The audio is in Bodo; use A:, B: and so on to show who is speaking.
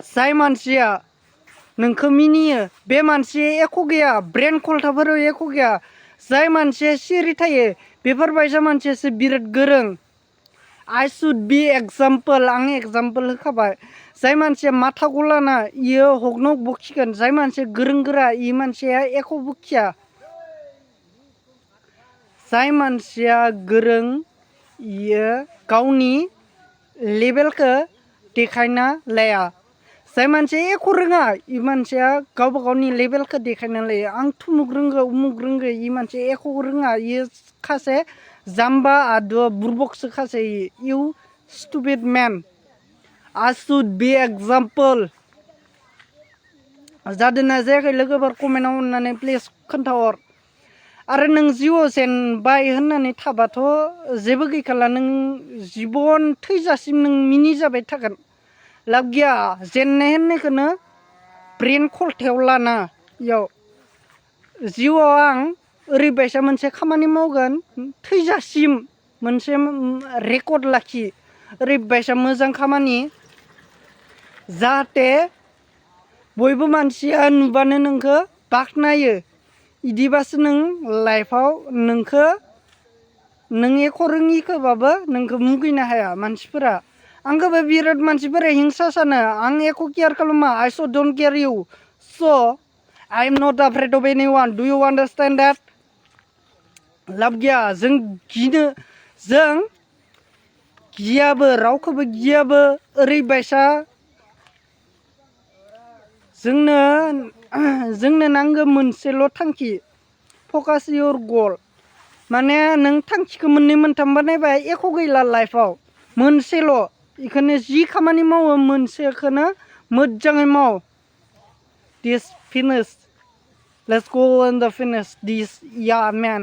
A: जाय मानसिया नोंखौ मिनियो बे मानसिया एख' गैया ब्रेन खलथाफोराव एख' गैया जाय मानसिया सिरि थायो बेफोरबायसा मानसियासो बिराद गोरों I should be example आं एग्जाम्पल होखाबाय जाय मानसिया माथा गलाना इयो हगनक बखिगोन जाय मानसिया गोरों गोरा इ मानसिया एख' बखिया जाय मानसिया गोरों इयो गावनि लेभेलखौ देखायना लाया जाय मानसिया एख' रोङा इ मानसिया गावबा गावनि लेभेलखौ देखायना लायो आं थुमुक रोंगौ उमुक रोंगौ इ मानसिया एख' रोङा इयो खासे जाम्बा आदुवा बुरबकसो खासे you stupid man I should be example जादोंना जायाखै लोगोफोर कमेन्टआव अननानै प्लिज खोन्थाहर आरो नों जिउआव जेनबाय होननानै थाबाथ' जेबो गैखाला नों जिबन थैजासिम नों मिनिजाबाय थागोन लाब गैया जेननाय होननायखौनो ब्रेन खलथायाव लाना इयाव जिउआव आं ओरैबायसा मोनसे खामानि मावगोन थैजासिम मोनसे रेकर्ड लाखि ओरैबायसा मोजां खामानि जाहाथे बयबो मानसिया नुबानो नोंखौ बाखनायो इदिबासो नों लाइफआव नोंखौ नों एख' रोङिखौबाबो नोंखौ मुगैनो हाया मानसिफोरा आंखौबो बिराद मानसिफोरा हिंसा सानो आं एख' केयार खालामा I so don't care you so I am not afraid of anyone do you understand that लाब गैया जों गियाबो रावखौबो गियाबो ओरैबायसा जोंनो नांगौ मोनसेल' थांखि फकास योर गल माने नों थांखिखौ मोननै मोनथाम बानायबाय एख' गैला लाइफआव मोनसेल' इखौनो जि खामानि मावो मोनसेखौनो मोजाङै माव this finish let's go on the finish this yeah man